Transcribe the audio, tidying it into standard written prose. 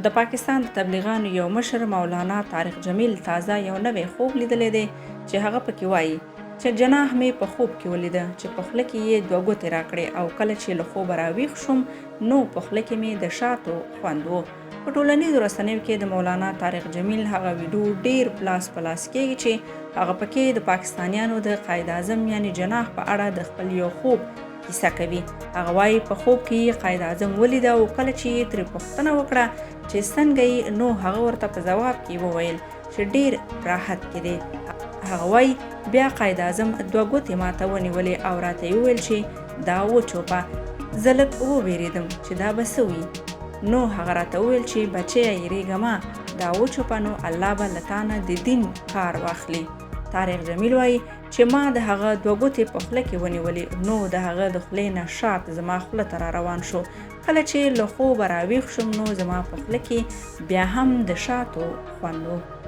د پاکستان د تبلیغانو یو مشر مولانا طارق جمیل تازه یو نوی خوب لیدلی دی چې هغه پکې وایي چې جناح مې په خوب کې ولیده چې په خوله کې یې دوه ګوتې راکړې او کله چې له خوبه راویښ شوم نو په خوله کې مې د شاتو خوند و. په ټولنیزو رسنیو کې د مولانا طارق جمیل هغه ویډیو ډیر پلاس په لاس کیږي چې هغه پکې د پاکستانیانو د قائد اعظم یعنی جناح په اړه د خپل یو خوب کیسه کوي. هغه وایي په خوب کې یې قائد اعظم ولیده او کله چې یې ترې پوښتنه وکړه چې څنګه یې نو هغه ورته په ځواب کې وویل چې ډیر راحت کې دی. هغه وایي بیا قائد اعظم دوه ګوتې ماته ونیولې او راته یې وویل چې دا وچوپه. زه لږ وویریدم چې دا به څه وي نو هغه راته وویل چې بچیه یریږه مه دا وچوپه نو الله به له تانه د دین کار واخلي. طارق جمیل وایي چې ما د هغه دوه ګوتې په خوله کې ونیولې نو د هغه د خولې نه شات زما خوله ته را روان شو. کله چې له خوبه راویښ شوم نو زما په خوله کې بیا هم د شاتو خوند و.